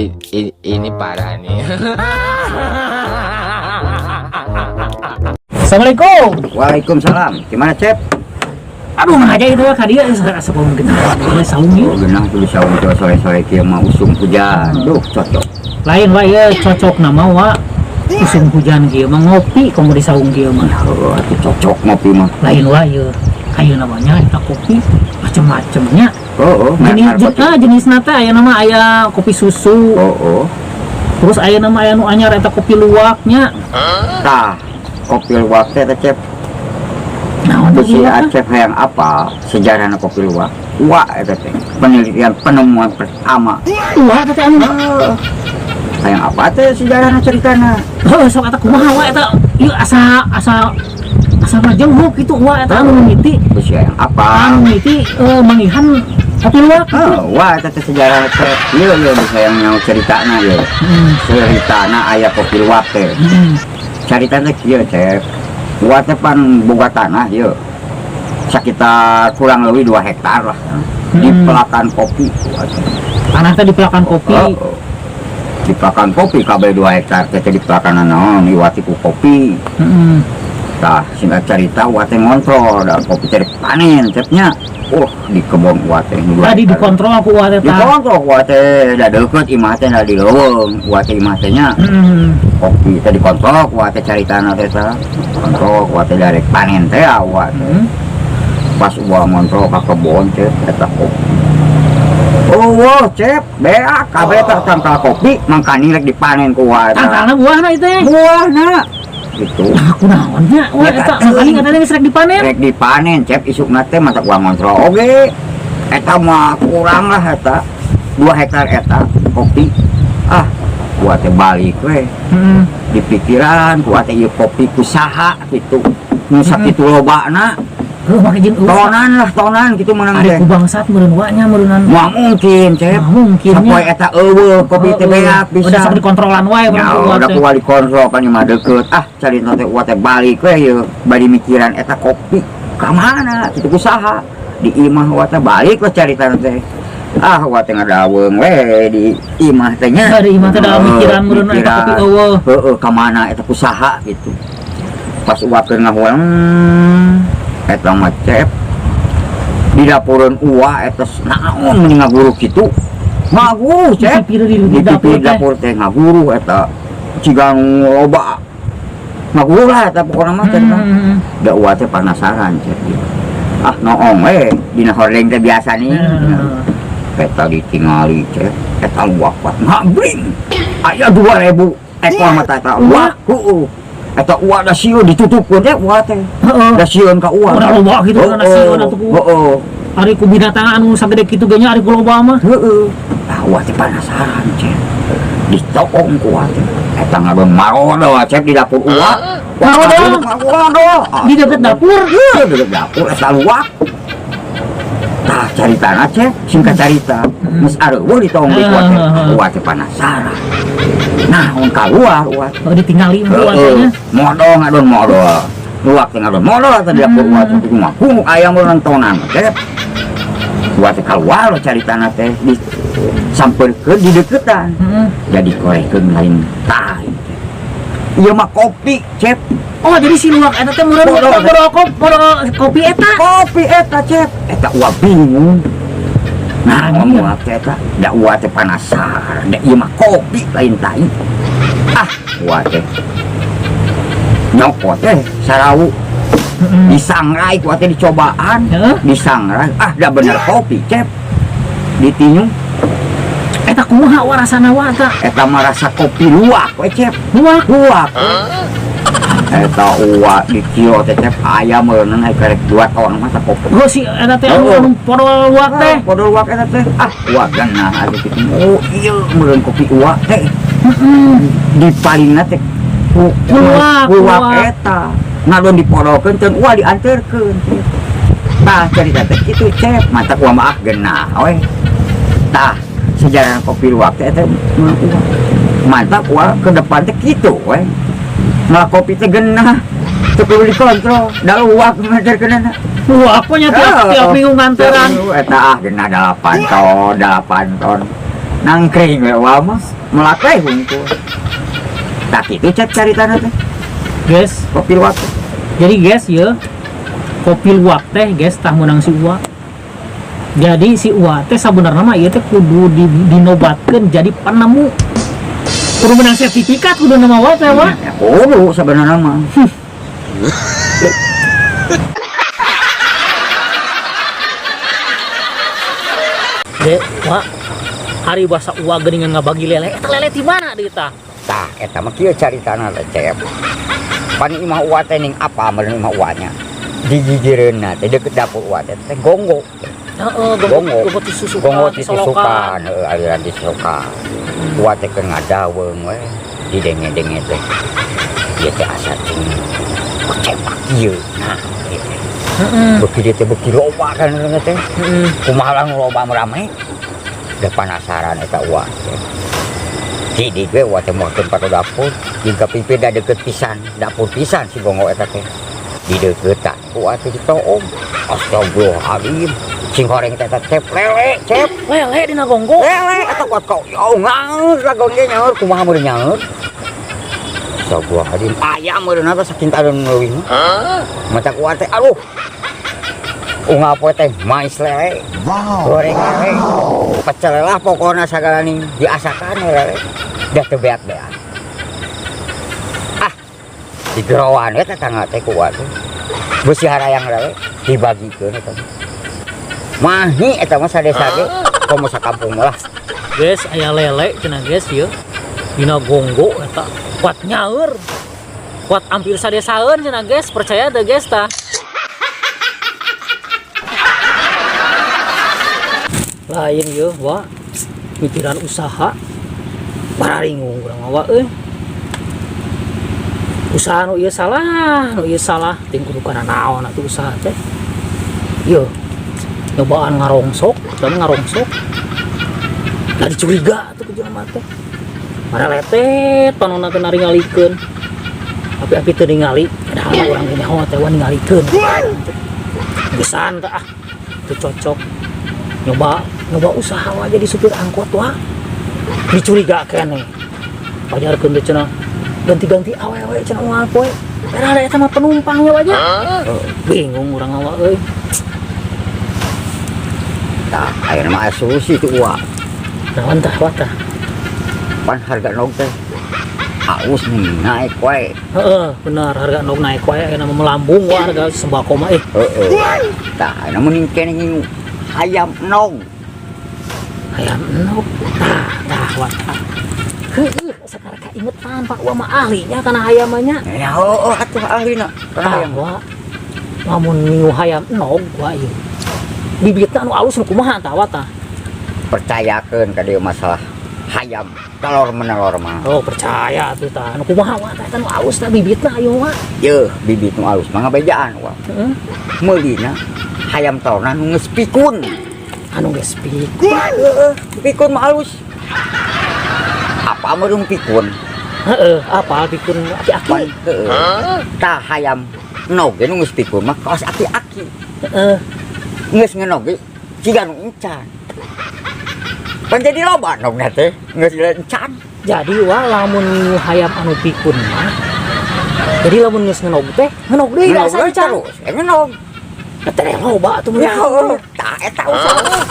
Ini parah nih. Assalamualaikum. Waalaikumsalam. Gimana, Cep? Aduh, mah aja itu ka dieu sebelum kita boleh saung ieu. Oh, genah tuh saung tuh sore-sore kieu mah usum hujan. Duh, cocok. Lain wa ieu cocok nama wa usum hujan kieu mah ngopi komo di saung kieu mah. Oh, atuh cocok ngopi mah. Lain wa ieu ayeuna mah nya eta kopi macem-macemnya. Oh, oh, Jenis jenisna teh aya nama aya kopi susu. Oh, oh. Terus aya nama aya nu anyar eta kopi luwaknya. Tah, kopi luwak teh teh, Cep. Naon teh Bisi ieu teh? Acep hayang apa sejarahna kopi luwak? Wah, eta teh penelitian penemuan pertama. Wah, eta teh anu. Hayang apa teh sejarahna ceritana? Heuh, sok eta kumaha wa eta ieu asa asa asa majemuk kitu wa eta anu mimiti. Bisi hayang apa? Anu mimiti mangihan kopi luwak gitu. Oh, wah, eta teh sejarah teh. Ieu ieu bisi hayang nyaho ceritana ieu. Ceritana aya kopi luwak teh. Carita teh kieu, Cep. Gua teh pan boga tanah ieu. Sekitar kurang lebih 2 hektar lah. Di pelakan kopi. Tanah teh di pelakan kopi. Oh, oh. Di pelakan kopi kabeh 2 hektar teh di pelakan naon iwati ku kopi. Tah, singkat cerita gua teh ngontrol da kopi teh panen cepnya. Oh, di kebon gua teh dua Tadi hektar. dikontrol ku gua teh tah. Dikontrol gua teh da deukeut imah teh da di leuweung. Gua teh imah teh nya. Kopi teh dikontrol gua teh caritana teh tah. Kontrol gua teh darek panen teh gua teh. Pas gua ngontrol ka kebon teh eta kopi. Oh, wow, Cep, beak kabeh teh tangkal kopi mangkani rek dipanen ku gua eta. Tangkalna buahna itu teh. Buahna. Gitu. Nah, kunaon nya? Wah, Ya, eta teuing. mangkani katanya geus rek dipanen. Rek dipanen, Cep, isukna teh mata gua ngontrol oge. Eta mah kurang lah eta. 2 hektar eta kopi. Ah, gua teh balik we. Di pikiran gua teh ieu kopi ku saha gitu. Nu sakitu lobana. Heuh, make jeung eueuh. Tonan lah, tonan gitu menang Ari teh. ku bangsat meureun wa nya meureunnan. Moal mungkin, Cep. Moal mungkin nya. Sapoe eta eueuh kopi teh beak bisa. Udah sok dikontrolan wae Ya, meureun ku udah teh. kuat dikontrol kan mah deukeut. Ah, carita teh uwa teh balik we ieu. Bari mikiran eta kopi ka mana kitu ku saha. Di imah uwa teh balik we carita teh. Ah, uwa teh ngadaweung we di imah teh nya. Di imah teh dalam mikiran meureun eta kopi Mikiran. eueuh. Heeh, ka mana eta ku saha gitu. Pas uwa keur ngahulang eta mah Cep. Di dapureun uwa eta naon meni ngaguru kitu. Ngaguru, Cep. Di pipir di Di dapur pipir teh. dapur teh ngaguru eta. Ciga nu loba. Ngaguru lah eta pokona mah teh. Da uwa teh penasaran, Cep. Ah, noong we dina hordeng teh biasa nih. Eta ditingali, Cep. Eta luwak kuat ngabring. Aya 2000 ekor mah eta luwak. Heeh. Eta uwa da sieun ditutupkeun teh uwa teh. Heeh. Da sieun ka uwa. Udah loba gitu kan Heeh. sieun atuh ku. Heeh. Ari ku binatang anu sagede kitu ge nya ari ku loba mah. Heeh. Tah uwa teh penasaran, Cep. Ditoong ku uwa teh. Eta ngadon marodo, Cep, di dapur uwa. Marodo? Marodo. Di deket dapur? Heeh, deket dapur eta luwak. Tah caritana, Cep, singkat carita. Geus areuweuh ditoong di uwa teh. Uwa teh penasaran. Nah, mun kaluar uwa teh. Oh, ditingali mah uwa teh nya. Heeh. Modol ngadon modol. Luwak teh ngadon modol teh di dapur uwa teh kumaha. Ku aya mun nontonan, Cep. Uwa teh kaluar caritana teh di sampeurkeun di deukeutan. Jadi korekeun lain tah. Ieu mah kopi, Cep. Oh, jadi si luwak eta teh meureun Modol. modol modol kopi eta. Kopi eta, Cep. Eta uwa bingung. Nah, Anjir. ngomong teh eta, da uwa teh penasaran. Da ieu mah kopi lain tai. Ah, uwa teh. Nyokot teh sarawu. Disangrai ku teh dicobaan. Heeh. Disangrai. Ah, da bener kopi, Cep. Ditinyung Eta kumaha wa rasana wa eta? Eta mah rasa kopi luwak we, Cep. Luwak. Luwak. Eta uwa di kilo teh, Cep, aya meureun aya karek 2 ton mah kopi. Oh, si eta teh anu Heeh. anu podol luwak teh. Ah, podol luwak eta teh. Ah, uwa genah atuh kitu. Oh, ieu meureun kopi uwa teh. Di palingna teh ku Luwak, luwak luwak. eta. Ngadon dipodolkeun teu uwa dianterkeun. Tah carita teh kitu, Cep. Mata uwa mah ah genah we. Tah sejarah kopi luwak teh eta mah uwa. Mantap uwa ke depan teh kitu we. Malah kopi teh genah. Teu kudu dikontrol. Da luwak nganterkeunana. Luwak nya tiap tiap minggu nganteran. Eta ah genah 8 ton, 8 ton. Nangkring we wa mah melak we hungkul. Tah kitu cek caritana teh. Guys, Kopi luwak. jadi guys ya, kopi luwak teh guys tah meunang si Uwa. Jadi si Uwa teh sabenerna mah ieu teh kudu dinobatkeun jadi penemu. Kudu menang sertifikat kudu nama wa teh wa. Ya kudu sabenerna mah. Ge, wa hari bahasa Uwa geuningan ngabagi lele, eta lele ti mana deui tah? Tah eta mah kieu caritana teh Cep. Pan imah Uwa teh ning apa meureun imah Uwa nya. Di gigireunna teh deukeut dapur Uwa teh teh gonggo. Heeh, Gonggo. gonggo ti susukan, Gonggo ti solokan. susukan, heueuh aliran ti susukan. Uwa teh keur ngadaweung we didenge-denge teh. Ieu teh asa cing kecepak ieu. Nah, ieu teh. Heeh. Beuki dieu teh beuki loba kan urang teh. Heeh. Kumaha lah nu loba rame. Da penasaran eta Uwa teh. Di we Uwa teh moal tempat dapur, jeung ka pipir da deukeut pisan, dapur pisan si gonggo eta teh. Di deuketan Uwa teh ditoom. Astagfirullahaladzim. Sing goreng teh teh lele, Cep. Lele dina gonggo. Lele eta kuat kau. Ya nyaur lagon ge nyaur kumaha meureun nyaur. Astagfirullahaladzim. Ayam meureun eta saking tareun leuwih mah. Mata kuat teh aduh. Unggal poe teh mais lele. Wow. Goreng lele. Pecel lah pokona sagala ning diasakan lele. Dah teu beak-beak. Ah. Digerowan we tetangga teh ku teh. Beusi harayang lele dibagikeun eta. Mahi eta mah sadesa ge komo sakampung lah. Guys, aya lele cenah guys ieu. Dina gonggo eta kuat nyaeur. Kuat hampir sadesaeun cenah guys, percaya teu guys tah. Lain ieu wa mikiran usaha pararingung urang mah wa euy. Usaha nu ieu salah, nu ieu salah, ting kudu kana naon atuh usaha teh. Ieu nyobaan ngarongsok, dan ngarongsok. Da dicuriga atuh ku jelema teh. Maraletet panonna teh naringalikeun. Api-api teu ningali, padahal mah urang ge nyaho teh wa ningalikeun. Gesan teh ah, teu cocok. Nyoba usaha wa jadi supir angkot wa. Dicuriga keneh. Pajarkeun teh cenah ganti-ganti awewe cenah unggal poe. Padahal eta mah penumpangnya waja. Bingung urang awak euy. Tah, ayeuna mah aya solusi tu Uwa. Naon tah wa tah? Pan harga nog teh aus nih naik wae. Heeh, benar harga nog naik wae ayeuna mah melambung wa harga sembako mah. Heeh. Tah, ayeuna mending keneh ngingu hayam nog. Hayam nog. Tah, tah wa tah. Heueuh, sekarang kaingetan Pak Wa mah ahlinya kana hayam mah nya. Ya heueuh atuh ahlina kana Tah, hayam. wa. Lamun ngingu hayam nog wa ieu. Bibitna anu alus nu kumaha tah wa tah? Percayakeun ka dieu masalah hayam telur menelor mah. Oh, percaya atuh tah. Anu kumaha wa tah eta nu alus tah bibitna ayo wa. Yeuh, bibit nu alus mah ngabejaan wa. Heeh. Meulina hayam telurna nu geus pikun. Anu geus pikun. Heeh, pikun mah alus. Apa meureun pikun? Heeh, apa pikun aki-aki? Pan, heeh. Tah hayam nog ge nu geus pikun mah kaos aki-aki. Heeh. Geus ngenog ge ciga nu encan. Pan jadi loba nogna teh, geus encan. Jadi wa lamun ngingu hayam anu pikun mah. Jadi lamun geus ngenog teh, ngenog deui Ngenog asa deui encan. terus, ngenog. Teh loba atuh Ya, meureun. heueuh. Tah eta usaha.